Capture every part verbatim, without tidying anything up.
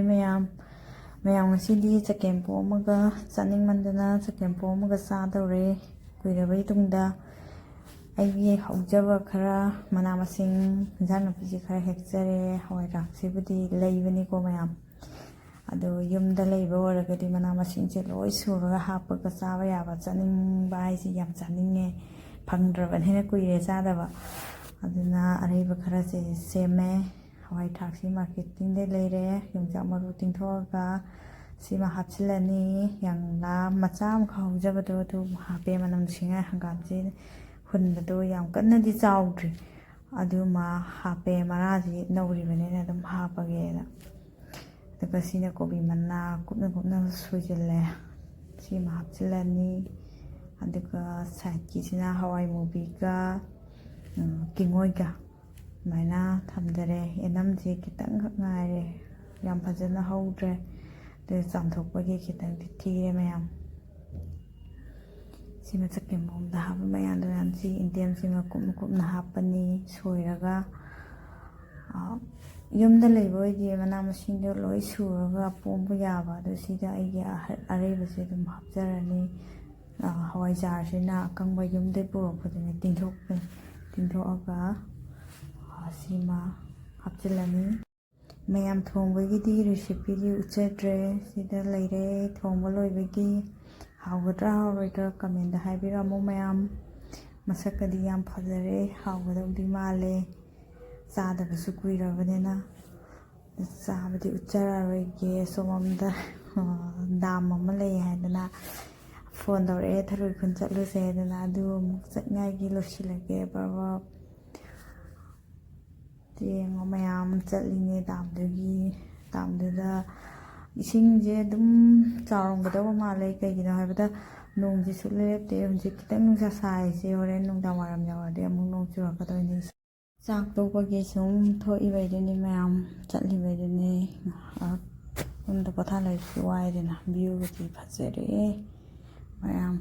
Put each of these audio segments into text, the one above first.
ꯃꯌꯥꯝ, ꯃꯌꯥꯝ, ꯉꯁꯤꯗꯤ ꯆꯒꯦꯝꯄꯣꯝ ꯑꯃꯒ ꯆꯥꯅꯤꯡꯃꯟꯗꯅ ꯆꯒꯦꯝꯄꯣꯝ ꯑꯃꯒ ꯆꯥꯗꯧꯔꯦ꯫ ꯀꯨꯏꯔꯕꯩ ꯇꯨꯡꯗ ꯑꯩꯒꯤ ꯍꯧꯖꯕ ꯈꯔ ꯃꯅꯥ ꯃꯁꯤꯡ, ꯏꯟꯖꯥꯡ ꯅꯥꯄꯤꯁꯦ ꯈꯔ ꯍꯦꯛꯆꯔꯦ꯫ ꯍꯋꯥꯏ ꯊ꯭ꯔꯥꯛꯁꯤꯕꯨꯗꯤ ꯂꯩꯕꯅꯤꯀꯣ ꯃꯌꯥꯝ, ꯑꯗꯣ ꯌꯨꯝꯗ ꯂꯩꯕ ꯑꯣꯏꯔꯒꯗꯤ ꯃꯅꯥ ꯃꯁꯤꯡꯁꯦ ꯂꯣꯏ ꯁꯨꯔꯒ ꯍꯥꯞꯄꯒ ꯆꯥꯕ ꯌꯥꯕ꯫ ꯆꯥꯅꯤꯡꯕ ꯍꯥꯏꯁꯤ ꯌꯥꯝ ꯆꯥꯅꯤꯡꯉꯦ, ꯐꯪꯗ꯭ꯔꯕꯅꯤꯅ ꯀꯨꯏꯔꯦ ꯆꯥꯗꯕ꯫ ꯑꯗꯨꯅ ꯑꯔꯩꯕ ꯈꯔꯁꯦ ꯁꯦꯝꯃꯦ꯫ ꯍꯋꯥꯏ ꯊ꯭ꯔꯥꯛꯁꯤ ꯃꯥꯔꯀꯦꯇꯤꯡꯗꯩ ꯂꯩꯔꯦ, ꯌꯣꯡꯆꯥꯛ ꯃꯔꯨ ꯇꯤꯡꯊꯣꯛꯑꯒ ꯁꯤꯃ ꯍꯥꯞꯆꯤꯜꯂꯅꯤ꯫ ꯌꯥꯝꯅ ꯃꯆꯥ ꯑꯃꯈꯛ ꯍꯧꯖꯕꯗꯣ ꯑꯗꯨ ꯍꯥꯞꯄꯦ, ꯃꯅꯝ ꯅꯨꯡꯁꯤꯉꯥꯏ ꯍꯪꯒꯥꯝꯁꯤ ꯍꯨꯟꯕꯗꯣ ꯌꯥꯝ ꯀꯟꯅꯗꯤ ꯆꯥꯎꯗ꯭ꯔꯤ, ꯑꯗꯨꯃ ꯍꯥꯞꯄꯦ꯫ ꯃꯔꯥꯁꯤ ꯅꯧꯔꯤꯕꯅꯤꯅ ꯑꯗꯨꯝ ꯍꯥꯞꯄꯒꯦꯅ꯫ ꯑꯗꯨꯒ ꯁꯤꯅ ꯀꯣꯕꯤ ꯃꯅꯥ ꯀꯨꯞꯅ ꯀꯨꯞꯅ ꯁꯣꯏꯖꯤꯜꯂꯦ, ꯁꯤꯃ ꯍꯥꯞꯆꯤꯜꯂꯅꯤ꯫ ꯑꯗꯨꯒ ꯁꯥꯏꯠꯀꯤꯁꯤꯅ ꯍꯋꯥꯏ ꯃꯨꯕꯤꯒ, ꯎꯝ, ꯀꯦꯡꯉꯣꯏꯒ ꯑꯗꯨꯃꯥꯏꯅ ꯊꯝꯖꯔꯦ꯫ ꯌꯦꯅꯝꯁꯦ ꯈꯤꯇꯪꯈꯛ ꯉꯥꯏꯔꯦ, ꯌꯥꯝ ꯐꯖꯅ ꯍꯧꯗ꯭ꯔꯦ, ꯑꯗꯨ ꯆꯥꯝꯊꯣꯛꯄꯒꯤ ꯈꯤꯇꯪꯗꯤ ꯊꯤꯔꯦ ꯃꯌꯥꯝ꯫ ꯁꯤ ꯃꯊꯛꯀꯤ ꯃꯑꯣꯡꯗ ꯍꯥꯞꯄ ꯃꯌꯥꯝꯗꯣ ꯃꯌꯥꯝ ꯁꯤ ꯏꯟꯗꯦꯝꯁꯤ ꯃꯀꯨꯞ ꯃꯀꯨꯞꯅ ꯍꯥꯞꯄꯅꯤ ꯁꯣꯏꯔꯒ꯫ ꯑ, ꯌꯨꯝꯗ ꯂꯩꯕ ꯑꯣꯏꯗꯤ ꯃꯅꯥ ꯃꯁꯤꯡꯗꯣ ꯂꯣꯏ ꯁꯨꯔꯒ ꯄꯣꯝꯕ ꯌꯥꯕ, ꯑꯗꯣ ꯁꯤꯗ ꯑꯩꯒꯤ ꯑꯍ-, ꯑꯔꯩꯕꯁꯦ ꯑꯗꯨꯝ ꯍꯥꯞꯆꯔꯅꯤ꯫ ꯑ, ꯍꯋꯥꯏꯖꯥꯔꯁꯤꯅ ꯑꯀꯪꯕ ꯌꯨꯝꯗꯩ ꯄꯨꯔꯛꯄꯗꯨꯅꯦ, ꯇꯤꯡꯊꯣꯛꯄꯅꯤ꯫ ꯇꯤꯡꯊꯣꯛꯑꯒ, ꯑ, ꯁꯤꯃ ꯍꯥꯞꯆꯤꯜꯂꯅꯤ꯫ ꯃꯌꯥꯝ ꯊꯣꯡꯕꯒꯤꯗꯤ ꯔꯦꯁꯤꯄꯤꯗꯤ ꯎꯠꯆꯗ꯭ꯔꯦ, ꯁꯤꯗ ꯂꯩꯔꯦ꯫ ꯊꯣꯡꯕ ꯂꯣꯏꯕꯒꯤ ꯍꯥꯎꯒꯗ꯭ꯔꯥ ꯍꯥꯎꯔꯣꯏꯗ꯭ꯔꯥ ꯀꯃꯦꯟꯗ ꯍꯥꯏꯕꯤꯔꯝꯃꯣ ꯃꯌꯥꯝ꯫ ꯃꯁꯛꯀꯗꯤ ꯌꯥꯝ ꯐꯖꯔꯦ, ꯍꯥꯎꯒꯗꯧꯗꯤ ꯃꯥꯜꯂꯦ, ꯆꯥꯗꯕꯁꯨ ꯀꯨꯏꯔꯕꯅꯤꯅ꯫ ꯆꯥꯕꯗꯤ ꯎꯠꯆꯔꯔꯣꯏꯒꯦ꯫ ꯁꯣꯝꯂꯣꯝꯗ, ꯑ, ꯗꯥꯝ ꯑꯃ ꯂꯩ ꯍꯥꯏꯗꯅ ꯐꯣꯟ ꯇꯧꯔꯛꯑꯦ, ꯊꯔꯣꯏ ꯈꯨꯟ ꯆꯠꯂꯨꯁꯦ ꯍꯥꯏꯗꯅ꯫ ꯑꯗꯨ ꯑꯃꯨꯛ ꯆꯠꯉꯥꯏꯒꯤ ꯂꯣꯏꯁꯤꯜꯂꯒꯦ ꯕꯔ ꯕꯔ꯫ ꯌꯦꯡꯉꯣ ꯃꯌꯥꯝ ꯆꯠꯂꯤꯅꯦ ꯗꯥꯝꯗꯨꯒꯤ, ꯗꯥꯝꯗꯨꯗ ꯏꯁꯤꯡꯁꯦ ꯑꯗꯨꯝ ꯆꯥꯎꯔꯝꯒꯗꯧꯕ ꯃꯥꯜꯂꯦ꯫ ꯀꯩꯒꯤꯅꯣ ꯍꯥꯏꯕꯗ ꯅꯣꯡꯁꯦ ꯁꯨꯛꯂꯦꯞ ꯂꯦꯞꯇꯦ꯫ ꯍꯧꯖꯤꯛ ꯈꯤꯇꯪ ꯅꯨꯡꯁꯥ ꯁꯥꯏꯁꯦ, ꯍꯣꯔꯦꯟ ꯅꯨꯡꯗꯥꯡ ꯋꯥꯏꯔꯝ ꯌꯧꯔꯗꯤ ꯑꯃꯨꯛ ꯅꯣꯡ ꯆꯨꯔꯛꯀꯗꯣꯏꯅꯤ꯫ ꯆꯥꯛ ꯇꯣꯛꯄꯒꯤ ꯁꯨꯝ ꯊꯣꯛꯏꯕꯩꯗꯨꯅꯤ ꯃꯌꯥꯝ, ꯆꯠꯂꯤꯕꯩꯗꯨꯅꯤ꯫ ꯉꯥꯏꯍꯥꯛ ꯌꯨꯝꯗ ꯄꯣꯊꯥ ꯂꯩꯕꯁꯨ ꯋꯥꯏꯗꯅ꯫ ꯚ꯭ꯌꯨꯒꯗꯤ ꯐꯖꯔꯦ ꯃꯌꯥꯝ꯫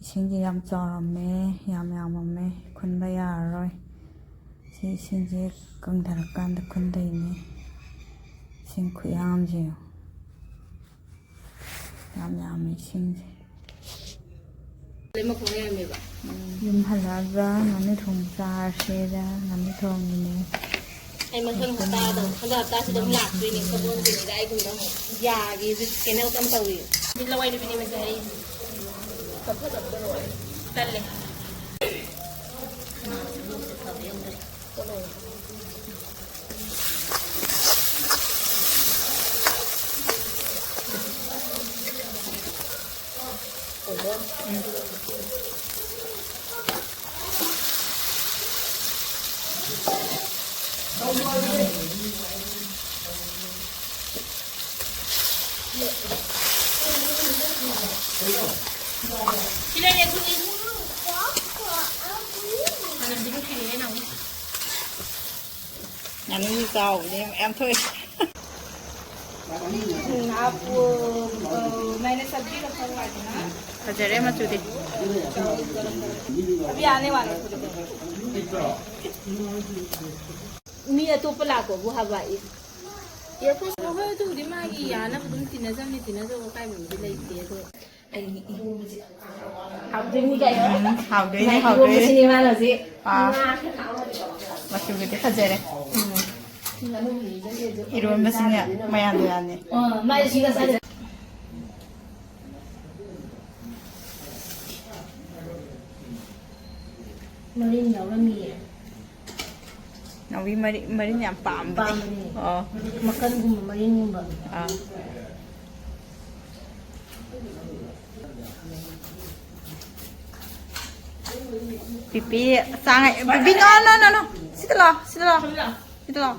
ꯏꯁꯤꯡꯁꯦ ꯌꯥꯝ ꯆꯥꯎꯔꯝꯃꯦ, ꯌꯥꯝ ꯌꯥꯝꯃꯝꯃꯦ, ꯈꯨꯟꯕ ꯌꯥꯔꯔꯣꯏ꯫ ꯁꯤ ꯏꯁꯤꯡꯁꯦ ꯀꯪꯊꯔꯀꯥꯟꯗ ꯈꯨꯟꯗꯣꯏꯅꯦ꯫ ꯁꯤ ꯏꯁꯤꯡ ꯈꯨꯌꯥꯝꯁꯦ ꯌꯦꯡꯉꯣ꯫ ꯌꯥꯝ ꯌꯥꯝꯃꯦ ꯏꯁꯤꯡꯁꯦ꯫ ꯂꯩꯃ ꯈꯣꯡ ꯂꯩꯔꯝꯃꯦꯕ꯫ ꯌꯨꯝ ꯍꯜꯂꯛꯑꯒ ꯉꯥꯅꯨ ꯊꯣꯡ ꯆꯥꯔꯁꯦꯗ ꯉꯥꯅꯨ ꯊꯣꯡꯉꯤꯅꯦ꯫ ꯑꯩ ꯃꯊꯪ ꯍꯞꯇꯥꯗ, ꯍꯟꯗꯛ ꯍꯞꯇꯥꯁꯤꯗ ꯑꯃꯨꯛ ꯂꯥꯛꯇꯣꯏꯅꯦ꯫ ꯁꯒꯣꯜꯁꯦꯜꯁꯤꯗ ꯑꯩ ꯀꯩꯅꯣ ꯌꯥꯒꯤ ꯔꯨꯠ ꯀꯦꯅꯦꯜ ꯀꯝ ꯇꯧꯔꯤ꯫ ꯂꯋꯥꯏ ꯅꯨꯄꯤꯅꯦ ꯃꯁꯦ ꯑꯩ꯫ ꯇꯜꯂꯦ꯫ ꯁꯤ ꯂꯩꯔꯦ, ꯑꯗꯨꯗꯤ꯫ ꯃꯅꯝꯗꯤ ꯅꯨꯡꯁꯤꯔꯦꯍꯦ, ꯅꯥꯎꯕꯤ꯫ ꯉꯥꯅꯨꯁꯨ ꯆꯥꯎꯕꯅꯦ, ꯃꯌꯥꯝ ꯊꯣꯛꯑꯦ꯫ हम्म, आप वो, अ, मैंने सब्जी रखा हुआ है ना? ꯐꯖꯔꯦ ꯃꯆꯨꯗꯤ꯫ अभी आने वाला है थोड़ी देर। ꯃꯤ ꯑꯇꯣꯞꯄ ꯂꯥꯛꯄꯕꯨ ꯍꯥꯏꯕ꯫ ꯑꯦꯌꯔꯐꯣꯔꯁ ꯍꯣꯏ, ꯑꯗꯨꯕꯨꯗꯤ ꯃꯥꯒꯤ ꯌꯥꯅꯕ ꯑꯗꯨꯝ ꯇꯤꯟꯅꯖꯕꯅꯤ, ꯇꯤꯟꯅꯖꯕ ꯑꯀꯥꯏꯕꯕꯨꯗꯤ ꯂꯩꯇꯦ, ꯑꯗꯣ ꯑꯩ ꯏꯔꯣꯟꯕꯁꯦ ꯍꯥꯎꯗꯣꯏꯅꯤ ꯀꯥꯏꯅ꯫ ꯎꯝ, ꯍꯥꯎꯗꯣꯏꯅꯦ, ꯃꯥꯏ ꯍꯥꯎꯗꯣꯏꯅꯦ꯫ ꯏꯔꯣꯟꯕꯁꯤꯅꯦ ꯃꯥꯅ ꯍꯧꯖꯤꯛ꯫ ꯑꯥ꯫ ꯉꯥ ꯈꯔ ꯍꯥꯎꯕ꯫ ꯃꯆꯨꯒꯗꯤ ꯐꯖꯔꯦ꯫ ꯎꯝ꯫ ꯏꯔꯣꯟꯕꯁꯤꯅ ꯃꯌꯥꯟ ꯃꯌꯥꯟꯅꯦ꯫ ꯑꯥ, ꯃꯥꯏꯁꯤꯒ ꯆꯥꯟꯅ-, ꯃꯔꯤꯟ ꯌꯥꯎꯔꯝꯃꯤꯌꯦ꯫ ꯅꯥꯎꯕꯤ ꯃꯔꯤ-, ꯃꯔꯤꯟ ꯌꯥꯝ ꯄꯥꯝꯕꯅꯦ꯫ ꯄꯥꯝꯕꯅꯦ꯫ ꯑꯣ꯫ ꯃꯀꯟꯒꯨꯝꯕ, ꯃꯔꯤꯟꯒꯨꯝꯕ꯫ ꯑꯥ꯫ ꯄꯤꯄꯤ, ꯆꯥꯡꯉꯦ꯫ ꯄꯤꯄꯤ, no, no, no, no. ꯁꯤꯗ ꯂꯥꯛꯑꯣ, ꯁꯤꯗ ꯂꯥꯛꯑꯣ꯫ ꯁꯤꯗ ꯂꯥꯛꯑꯣ꯫